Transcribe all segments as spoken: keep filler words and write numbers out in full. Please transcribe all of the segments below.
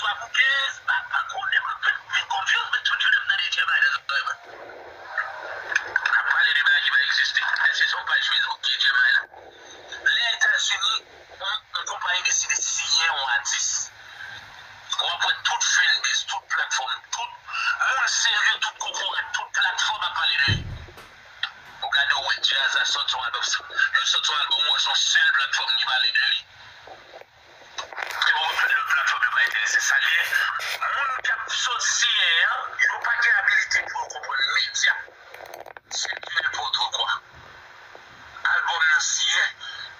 Twa pou kenz, pa, pa konnen, mwen vin konfyans, men tout jounen m tande Jeremiah nan zòrèy mwen. N ap pale de bagay ki pa egziste. Èske se yon paj Facebook ki Jeremiah la? Lè Etazini, yon, yon konpayi deside siyen yon atis, w ap wè tout fanbase, tout platfòm, tout moun serye, tout kokorat, tout platfòm ap pale de li. Ou gade, ou wè djaz la sòti yon albòm, yo sòti yon albòm, ou wè se yon sèl platfòm ki pale de li. Epi ou wè lòt platfòm yo pa enterese. Sa l ye, moun k ap sot siyen an, yo pa gen abilite pou yo konprann medya. Se du n'importe quoi. Albòm nan siyen,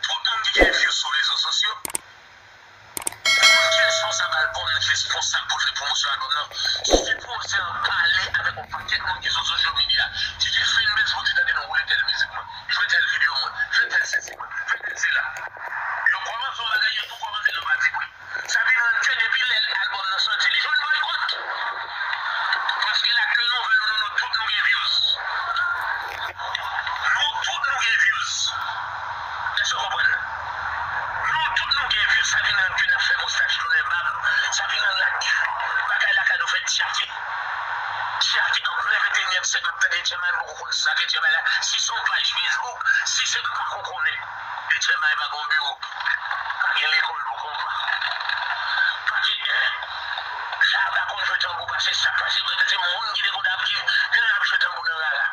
tout moun ki gen views sou rezo sosyo, moun ki responsab albòm nan, ki responsab pou l fè pwomosyon albòm nan, sipoze an pale avèk yon pakèt moun ki sou social media, ki gen fanbase pou di, tande non, woule tèl mizik mwen, jwe tèl videyo mwen, fè tèl sesi mwen, fè tèl sela. Yo kòmanse yon bagay, yo tou kòmanse nan patipri. Sa vin rann ke depi lè albòm nan sòti, li jwenn bòykòt. Paske la ke nouvèl nou, nou, nou tout nou gen views. Nou tout nou gen views. Èske w konprann? Nou tout nou gen views. Sa vin rann ke n ap fè moustach tounen bab. Sa vin rann lak, bagay lakay nou fè tyake. Tyake an plen ventenyèm syèk, m ap tande Jeremiah, m poko konn sa ke Jeremiah la. Si se yon paj Facebook, si se m pako konnen. E Jeremiah pa gen yon biwo. Pa gen lekòl pou konpa. Pa gen, eh, Shabba konn jwe tanbou pase sa, pase, se moun ki te konn ap, ki, ki ap jwe tanbou nan rara.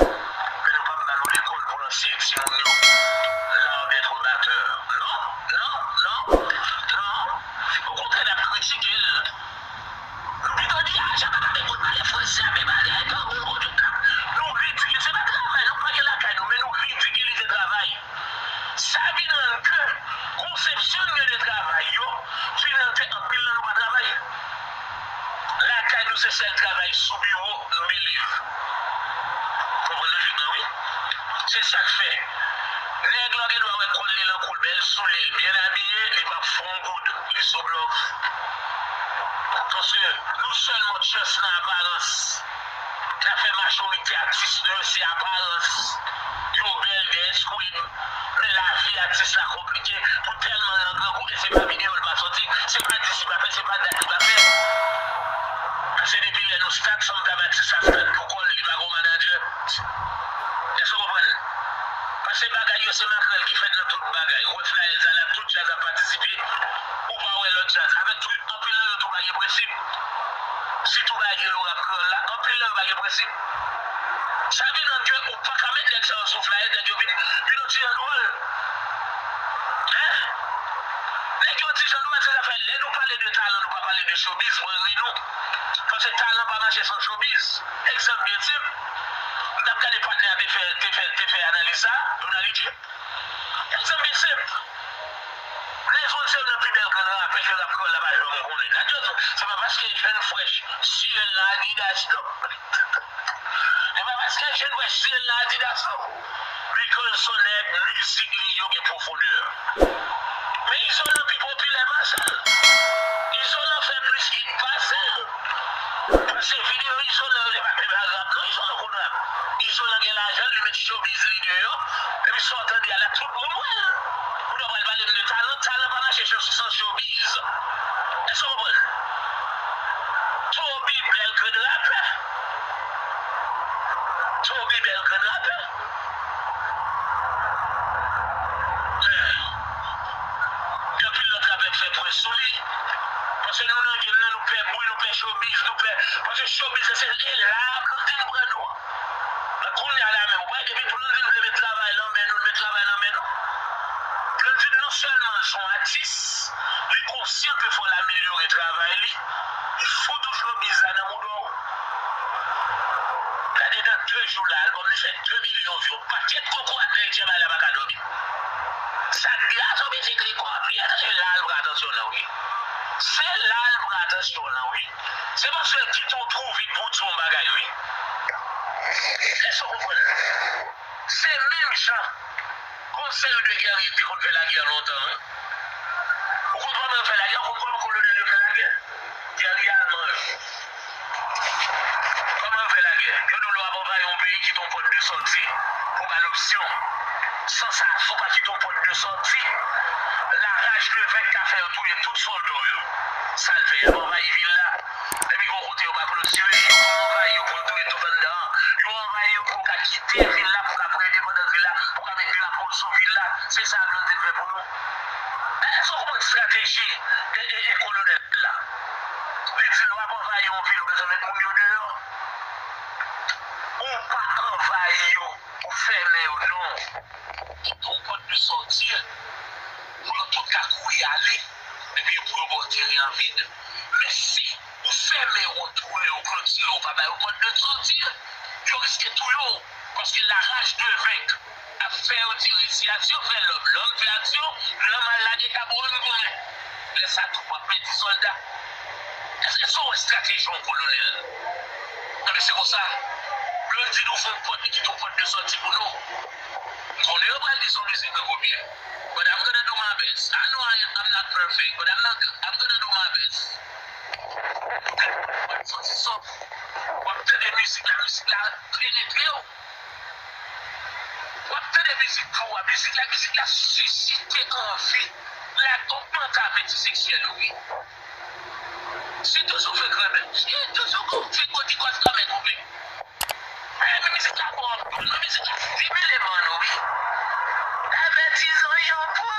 Men nou pa ba nou lekòl pou anseye timoun yo l'art d'être batteur. Non, non, non, non. Okontrè, n ap kritike l. Nou pito di, ah, Shabba pa te konn pale fransè, men bagay pa bon kote. Nou ridikil, se pa travay, nou pa gen lakay nou, men nou ridikilize travay. Sa vin rann ke konsepsyon nou de travay yo vin rann ke anpil nan nou pa travay. Lakay nou se sèl travay sou biwo, nou li liv. Konprann lojik lan, wi. Se sa k fè nèg lan gen dwa wè kòd li lan koul, bèl soulye, byen abiye, li p ap fè yon goud, li sou blòf. Paske nou sèlman just nan aparans. Sa fè majorite atis nou yo se aparans. Yo bèl, gen eskwib. Men lavi atis la konplike pou tèlman l nan grangou, e se pa videyo l pa sòti, se pa dis li pa fè, se pa dat li pa fè. Paske depi lè nou stat, sanm tab atis la stat pou kò l, li pa gon manadjè. Èske w konprann? Paske bagay yo se makrèl ki fèt nan tout bagay. Ou wè flayèz la, la tout djaz ap patisipe. Ou pa wè lòt djaz. Avèk tou, anpil nan yo tou pa gen prensip. Sitou bagay gen lo rap kreyòl la, anpil nan yo pa gen prensip. Sa vin rann ke ou pa ka met nèg sa yo sou flayèz, nèg yo vin, vin yon ti jan dwòl. Hein? Nèg yo yon ti jan dwòl, se sa fè lè nou pale de talan, nou pa pale de showbiz, mwen ri nou. Paske talan pa mache san showbiz. Egzanp byen senp, m t ap gade patnè a te fè, te fè, te fè analiz sa, Donald Richie. Egzanp byen senp. Rezon se youn nan pi bèl grenn rapè ke rap kreyòl la pa janm konnen. That just, se pa paske jèn frèch siye l nan Adidas non. Se pa paske jèn frèch siye l nan Adidas non. Because se yon nèg mizik li yo gen pwofondè. Men Izolan pi popilè pase l. Izolan fè plis hit pase l. Paske videyo Izolan yo, se pa, se pa rap non, Izolan konn rap. Izolan gen lajan, li met showbiz li deyò. Epi sa w tande a la, tout moun wè l. Ou ta pral pale m de talan, talan pa mache san, san showbiz. Èske w konprann? Toby bèl grenn rapè. Toby bèl grenn rapè. Men, gen anpil lòt rapè k fè pwen sou li. Paske nou nan game nan, nou pè bri, nou pè showbiz, nou pè, paske showbiz la, se, e la Blandine pran nou. Men kounye a la menm, ou wè, depi Blandine vle met travay nan men nou, l met travay nan men nou. Blandine non sèlman l se yon atis, li konsyan ke fò l amelyore travay li, li fout ou showbiz la nan mouda w. Gade nan de jou la, albòm li fè de milyon view, yon pakèt kokorat nan Etye Bay la pa ka dòmi. Sa k di a, se yon mizik li kopye, se la l pran atansyon nan, wi. Se la l pran atansyon nan, wi. Se paske l kite w twou vit pou w di yon bagay, wi. Èske w konprann? Se menm jan. Gon seri de gè yo te konn fè lagè lontan, wi. Ou konn kòman yo fè lagè? Ou konn kòman kolonèl yo fè lagè? Gè alman yo. Kòman yo fè lagè? Yo di w lè w ap anvayi yon peyi, kite yon pòt de sòti pou ba l opsyon. San sa, si w pa kite yon pòt de sòti, la rage de vaincre ka fè yo touye tout sòlda w yo. Sa l fè? Y ap anvayi vil la. Epi gon kote yo pa klotire, yo pa anvayi yo pou yo touye tout anndan an. Yo anvayi yo pou yo ka kite vil la, pou yo ka pran endepandans vil la, pou yo ka met drapo sou vil la. Se sa Blondin fè pou nou. Èske w konprann estrateji e, e, e kolonèl la? Li di lè w ap anvayi yon vil, ou bezwen met moun yo deyò. Ou pa anvayi yo, ou fèmen yo, non. Kite yon pòt de sòti pou yo tout ka kouri ale. Epi pou yo ba w teren an vid. Men si ou fèmen yo, ou toure yo, klotire yo, ou pa ba yo pòt de sòti, yo riske touye w. Paske la rage de vaincre ap fè yo di resi aksyon, fè lòm, lòm fè aksyon, lòm al lage kab, ou menm goumen. Lè sa tou, w ap pèdi sòlda. Èske w wè estrateji yon kolonèl? Enben, se konsa. Blondin ouvri yon pòt, li kite yon pòt de sòti pou nou. M konnen yo pral di se yon mizik mwen kopye. But I'm gonna do my best. I know I, I'm not perfect, but I'm not, I'm gonna do my best. Sòti sòf. W ap tande mizik la, mizik la penetre w. W ap tande mizik pou w, mizik la, mizik la sisite anvi, la ogmante apeti seksyèl ou, wi. Si toujou fè granmè, si toujou gon fi koti kòs granmè koupe. Men mizik la bon anpil, men mizik la stimile manno, wi. Avètizan yon pou.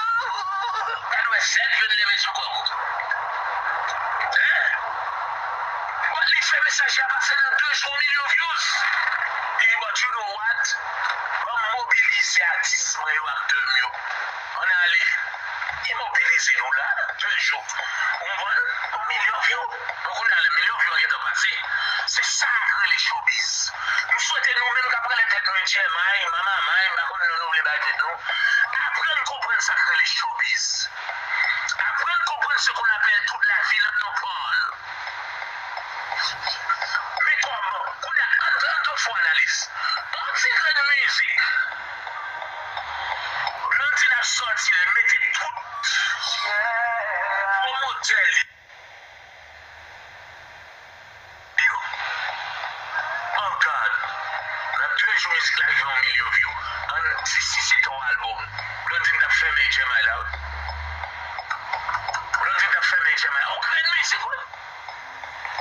Gad wè sèt vin leve sou kò w. Hein? Bon, li fè mesaj la pase nan de jou milyon views. Li di, but you know what? Ban m mobilize atis mwen yo, aktè m yo. Ann ale. Li mobilize nou la, de jou. Ou konprann? Yon milyon view. Bon, kounye a, lè milyon view an gentan pase, se sa k rele showbiz. M swete nou menm k ap rele tèt nou H M I, Mama May, m pa konn non nou vle bay tèt nou, aprann konprann sa k rele showbiz. Aprann konprann ce qu'on appelle toute la vie nan pòl. Men kòman, kounye a, an, an, an fè analiz. Yon ti grenn mizik. Blondin ap sòti, l mete tout pwomotè li yo. Oh God. Nan de jou mizik la rive yon milyon view. Ann di si se te yon albòm. Blondin t ap fèmen H M I la, wi. Blondin t ap fèmen H M I. Yon grenn mizik, wi.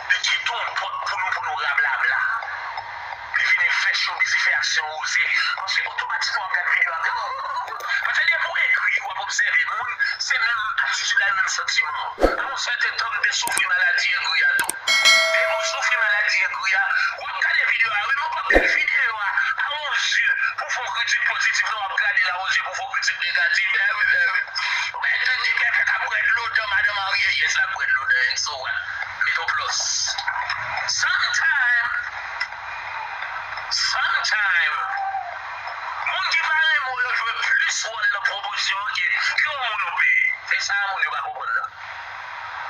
Li kite yon pòt pou nou, pou nou rablabla. Li vini fè showbiz, li fè aksyon oze. Paske otomatikman w ap gad videyo a. Paske depi w egri, w ap obsève moun, se menm atitid la, menm santiman an. A yon sèten tan, m te soufri maladi egri a tou. Depi w soufri maladi egri a, w ap gade videyo a, wi, men w p ap gad videyo a a yon zye pou fè yon kritik pozitif, non, w ap gade l a yon zye pou fè yon kritik negatif. Bèwi, bèwi. Ou mèt di nèg la fèk ap bwè dlo dan madanm marye, yes, l ap bwè dlo dan, and so what? Met yon plus. Sometime, sometime, moun ki pa renmen w yo jwe plis wòl nan pwomosyon an ke, ke yon moun ou peye. Se sa moun yo pa konprann nan.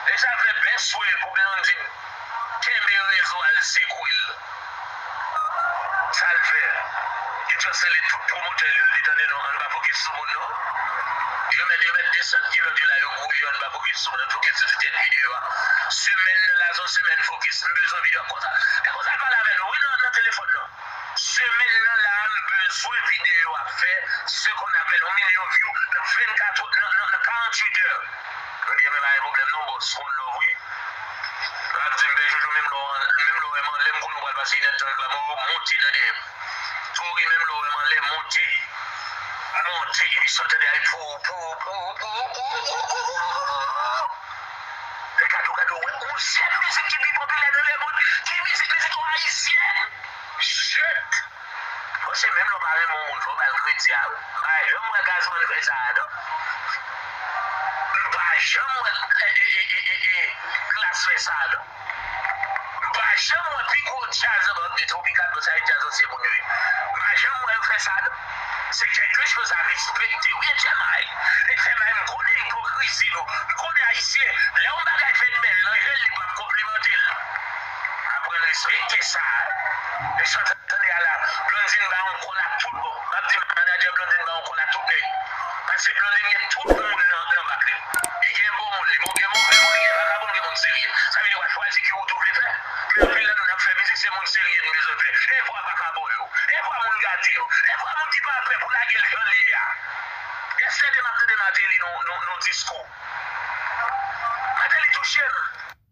E sa fè best way pou Blondin kenbe rezo a l, sekwe l. Sa l fè? Li just rele tout pwomotè li, li di, tande non, ann pa fokis sou moun non. Yo mèt, yo mèt desann kilòt yo la, yo gouye, ann pa fokis sou moun, ann fokis sou ti tèt videyo a. Semèn nan la, se yon semèn fokis, m bezwen videyo a konsa. E konsa l pale avè nou, wi, nan, nan telefòn nan. Semèn nan la, m bezwen videyo a fè ce qu'on appelle yon milyon view nan vennkat, nan, nan, nan karanntuit è. Yo di, enben, pa gen pwoblèm non, bòs, one love, wi. Yo ap di m, bèl joujou, menm lè w, menm lè w wè m anlè, m konnen w pral pase inèdtan reklame, w monte nan dèyè m. Tori, menm lè w wè m anlè, monte. Monte, epi sa w tande ay pou, pou, pou. E gade w, gade w, wè, yon sèl mizik ki pi popilè nan lemonn, ki mizik, mizik nou ayisyèn. Shit! Bon, se menm lè w pa renmen yon moun, fò w ba l kredi a, wi. M pa janm wè Gazzman fè sa a, non. M pa janm wè, e, e, Klass fè sa a, non. M pa janm wè pi gwo djaz nan bòt de Tropikal, bon, sa e djaz ansyen moun yo ye. M pa janm wè yo fè sa, non. Se kèlkechoz a respekte, wi, H M I. H M I, m konnen ipokrizi nou. M konnen Ayisyen, lè yon bagay fèt bèl nan je l, li p ap konplimante l. Aprann respekte sa. E sa w tande a la, Blondin ba yon kòl ak tout bon. M ap di manadjè Blondin ba yon kòl ak tout nèg. Paske Blondin gen tout moun nan, nan bak li. Li gen bon moun, li gen move moun, li gen vakabon, li gen moun serye. Sa vle di w a chwazi ki wout ou vle fè. Men anpil nan nou n ap fè mizik, se moun serye n bezwen fè. E vwa vakabon yo, e vwa moun gate yo, e vwa moun ki pa pè pou lage l jan l ye a. Yèstède m ap tande Martelly nan, nan, nan diskou. Martelly touche l.